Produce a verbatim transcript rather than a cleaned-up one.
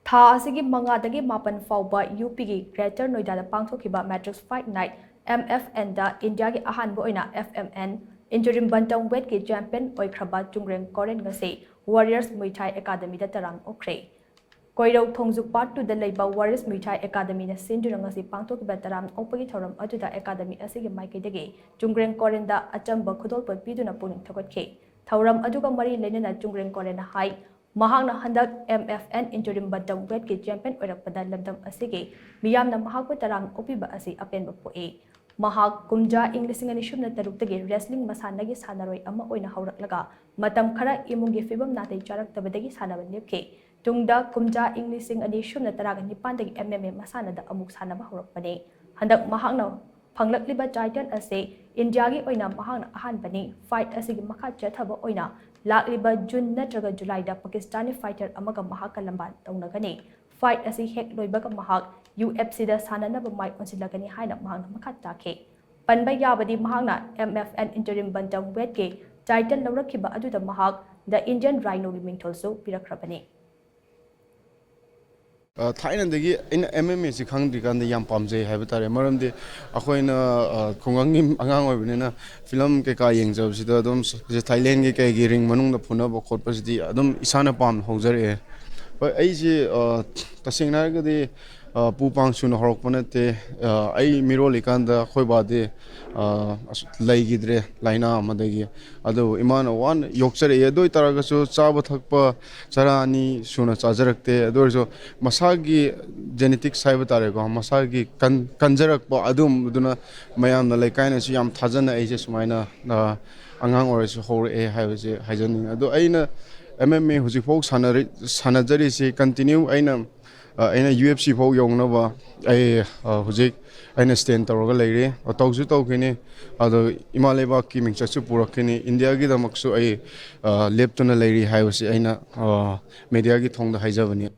ꯊꯥ ꯑꯁꯤꯒꯤ ꯃꯉꯥꯗꯒꯤ ꯃꯥꯄꯟ ꯐꯥꯎꯕ ꯌꯨ ꯄꯤꯒꯤ Greater Noida ꯗ ꯄꯥꯡꯊꯣꯛꯈꯤꯕ Matrix Fight Night, M F N ꯗ ꯏꯟꯗꯤꯌꯥꯒꯤ ꯑꯍꯥꯟꯕ ꯑꯣꯏꯅ F M N Interim Bantamweight ꯀꯤ champion ꯑꯣꯏꯈ꯭ꯔꯕ ꯆꯨꯡꯒ꯭ꯔꯦꯡ ꯀꯣꯔꯦꯟ ꯉꯁꯤ Warriors Muay Thai Academy ꯗ ꯇꯔꯥꯝꯅ ꯑꯣꯛꯈ꯭ꯔꯦ꯫ ꯀꯣꯏꯔꯧ ꯊꯣꯡꯖꯨ Part two ꯗ ꯂꯩꯕ Warriors Muay Thai Academy ꯅ ꯁꯤꯟꯗꯨꯅ ꯉꯁꯤ ꯄꯥꯡꯊꯣꯛꯈꯤꯕ ꯇꯔꯥꯝꯅ ꯑꯣꯛꯄꯒꯤ ꯊꯧꯔꯝ ꯑꯗꯨꯗ academy ꯑꯁꯤꯒꯤ ꯃꯥꯏꯀꯩꯗꯒꯤ ꯆꯨꯡꯒ꯭ꯔꯦꯡ ꯀꯣꯔꯦꯟꯗ ꯑꯆꯝꯕ ꯈꯨꯗꯣꯜꯄꯣꯠ ꯄꯤꯗꯨꯅ ꯄꯨꯛꯅꯤꯡ ꯊꯧꯒꯠꯈꯤ꯫ ꯊꯧꯔꯝ ꯑꯗꯨꯒ ꯃꯔꯤ ꯂꯩꯅꯅ ꯆꯨꯡꯒ꯭ꯔꯦꯡ ꯀꯣꯔꯦꯟꯅ ꯍꯥꯏ, ꯃꯍꯥꯛꯅ ꯍꯟꯗꯛ M F N Interim Bantamweight ꯀꯤ champion ꯑꯣꯏꯔꯛꯄꯗ ꯂꯝꯗꯝ ꯑꯁꯤꯒꯤ ꯃꯤꯌꯥꯝꯅ ꯃꯍꯥꯛꯄꯨ ꯇꯔꯥꯝꯅ ꯑꯣꯛꯄꯤꯕ ꯑꯁꯤ ꯑꯄꯦꯟꯕ ꯄꯣꯛꯏ꯫ ꯃꯍꯥꯛ ꯀꯨꯝꯖꯥ ꯏꯪ ꯂꯤꯁꯤꯡ ꯑꯅꯤ ꯁꯨꯞꯅ ꯇꯔꯨꯛꯇꯒꯤ wrestling ꯃꯁꯥꯟꯅꯒꯤ ꯁꯥꯟꯅꯔꯣꯏ ꯑꯃ ꯑꯣꯏꯅ ꯍꯧꯔꯛꯂꯒ ꯃꯇꯝ ꯈꯔ ꯏꯃꯨꯡꯒꯤ ꯐꯤꯕꯝ ꯅꯥꯇꯩ ꯆꯥꯔꯛꯇꯕꯗꯒꯤ ꯁꯥꯟꯅꯕ ꯂꯦꯞꯈꯤ꯫ ꯇꯨꯡꯗ ꯀꯨꯝꯖꯥ ꯏꯪ ꯂꯤꯁꯤꯡ ꯑꯅꯤ ꯁꯨꯞꯅ ꯇꯔꯥꯒ ꯅꯤꯄꯥꯟꯗꯒꯤ M M A ꯃꯁꯥꯟꯅꯗ ꯑꯃꯨꯛ ꯁꯥꯟꯅꯕ ꯍꯧꯔꯛꯄꯅꯤ꯫ ꯍꯟꯗꯛ ꯃꯍꯥꯛꯅ ꯐꯪꯂꯛꯂꯤꯕ title ꯑꯁꯤ ꯏꯟꯗꯤꯌꯥꯒꯤ ꯑꯣꯏꯅ ꯃꯍꯥꯛꯅ ꯑꯍꯥꯟꯕꯅꯤ꯫ Fight ꯑꯁꯤꯒꯤ ꯃꯈꯥ ꯆꯠꯊꯕ ꯑꯣꯏꯅ ꯂꯥꯛꯂꯤꯕ ꯖꯨꯟ ꯅꯠꯇ꯭ꯔꯒ ꯖꯨꯂꯥꯏꯗ ꯄꯥꯀꯤꯁꯇꯥꯅꯤ fighter ꯑꯃꯒ ꯃꯍꯥꯛꯀ ꯂꯝꯕꯥ ꯇꯧꯅꯒꯅꯤ꯫ Fight ꯑꯁꯤ ꯍꯦꯛ ꯂꯣꯏꯕꯒ ꯃꯍꯥꯛ U F C ꯗ ꯁꯥꯟꯅꯅꯕ ꯃꯥꯏ ꯑꯣꯟꯁꯤꯜꯂꯒꯅꯤ ꯍꯥꯏꯅ ꯃꯍꯥꯛꯅ ꯃꯈꯥ ꯇꯥꯈꯤ꯫ ꯄꯟꯕ ꯌꯥꯕꯗꯤ ꯃꯍꯥꯛꯅ M F N Interim Bantamweight ꯀꯤ title ꯂꯧꯔꯛꯈꯤꯕ ꯑꯗꯨꯗ ꯃꯍꯥꯛ The Indian Rhino ꯒꯤ ꯃꯤꯡꯊꯣꯜꯁꯨ ꯄꯤꯔꯛꯈ꯭ꯔꯕꯅꯤ꯫ ꯑ, ꯊꯥꯏꯅꯗꯒꯤ ꯑꯩꯅ M M A ꯁꯤ ꯈꯪꯗ꯭ꯔꯤꯀꯥꯟꯗ ꯌꯥꯝ ꯄꯥꯝꯖꯩ ꯍꯥꯏꯕ ꯇꯥꯔꯦ꯫ ꯃꯔꯝꯗꯤ ꯑꯩꯈꯣꯏꯅ, ꯑ, ꯈꯨꯡꯒꯪꯒꯤ ꯑꯉꯥꯡ ꯑꯣꯏꯕꯅꯤꯅ film ꯀꯩꯀꯥ ꯌꯦꯡꯖꯕꯁꯤꯗ ꯑꯗꯨꯝ ꯁ-, ꯁ-, Thailand ꯒꯤ ꯀꯩꯒꯤ ring ꯃꯅꯨꯡꯗ ꯐꯨꯅꯕ ꯈꯣꯠꯄꯁꯤꯗꯤ ꯑꯗꯨꯝ ꯏꯁꯥꯅ ꯄꯥꯝꯅ ꯍꯧꯖꯔꯛꯑꯦ꯫ ꯍꯣꯏ, ꯑꯩꯁꯤ, ꯑ, ꯇꯁꯦꯡꯅ ꯍꯥꯏꯔꯒꯗꯤ, ꯑ, ꯄꯨ ꯄꯥꯡ ꯁꯨꯅ ꯍꯧꯔꯛꯄ ꯅꯠꯇꯦ꯫ ꯑ, ꯑꯩ ꯃꯤꯔꯣꯜꯂꯤꯀꯥꯟꯗ ꯑꯩꯈꯣꯏ ꯕꯥꯗꯤ, ꯑ, ꯑꯁ, ꯂꯩꯈꯤꯗ꯭ꯔꯦ ꯂꯥꯏꯅꯥ ꯑꯃꯗꯒꯤ꯫ ꯑꯗꯨꯕꯨ ꯏꯃꯥꯅ ꯋꯥꯅ ꯌꯣꯛꯆꯔꯛꯑꯦ꯫ ꯑꯗꯨ ꯑꯣꯏ ꯇꯥꯔꯒꯁꯨ ꯆꯥꯕ ꯊꯛꯄ ꯆꯔꯥ ꯑꯅꯤ ꯁꯨꯅ ꯆꯥꯖꯔꯛꯇꯦ꯫ ꯑꯗꯨ ꯑꯣꯏꯔꯁꯨ ꯃꯁꯥꯒꯤ genetics ꯍꯥꯏꯕ ꯇꯥꯔꯦꯀꯣ, ꯃꯁꯥꯒꯤ ꯀꯟ-, ꯀꯟꯖꯔꯛꯄ ꯑꯗꯨꯝꯕꯗꯨꯅ ꯃꯌꯥꯝꯅ ꯂꯩꯀꯥꯏꯅꯁꯨ ꯌꯥꯝ ꯊꯥꯖꯅ ꯑꯩꯁꯦ ꯁꯨꯃꯥꯏꯅ, ꯑ, ꯑꯉꯥꯡ ꯑꯣꯏꯔꯁꯨ ꯍꯧꯔꯛꯑꯦ ꯍꯥꯏꯕꯁꯦ ꯍꯥꯏꯖꯅꯤꯡꯉꯤ꯫ ꯑꯗꯣ ꯑꯩꯅ M M A ꯍꯧꯖꯤꯛꯐꯥꯎ ꯁꯥꯟꯅꯔꯤ-, ꯁꯥꯟꯅꯖꯔꯤꯁꯤ continue ꯑꯩꯅ, ꯑ, ꯑꯩꯅ U F C ꯐꯥꯎ ꯌꯧꯅꯕ ꯑꯩ, ꯑ, ꯍꯧꯖꯤꯛ ꯑꯩꯅ stand ꯇꯧꯔꯒ ꯂꯩꯔꯤ꯫ ꯑ, ꯇꯧꯁꯨ ꯇꯧꯈꯤꯅꯤ꯫ ꯑꯗꯣ ꯏꯃꯥ ꯂꯩꯕꯥꯛꯀꯤ ꯃꯤꯡꯆꯠꯁꯨ ꯄꯨꯔꯛꯈꯤꯅꯤ꯫ ꯏꯟꯗꯤꯌꯥꯒꯤꯗꯃꯛꯁꯨ ꯑꯩ, ꯑ, ꯂꯦꯞꯇꯨꯅ ꯂꯩꯔꯤ ꯍꯥꯏꯕꯁꯤ ꯑꯩꯅ, ꯑ, media ꯒꯤ ꯊꯣꯡꯗ ꯍꯥꯏꯖꯕꯅꯤ꯫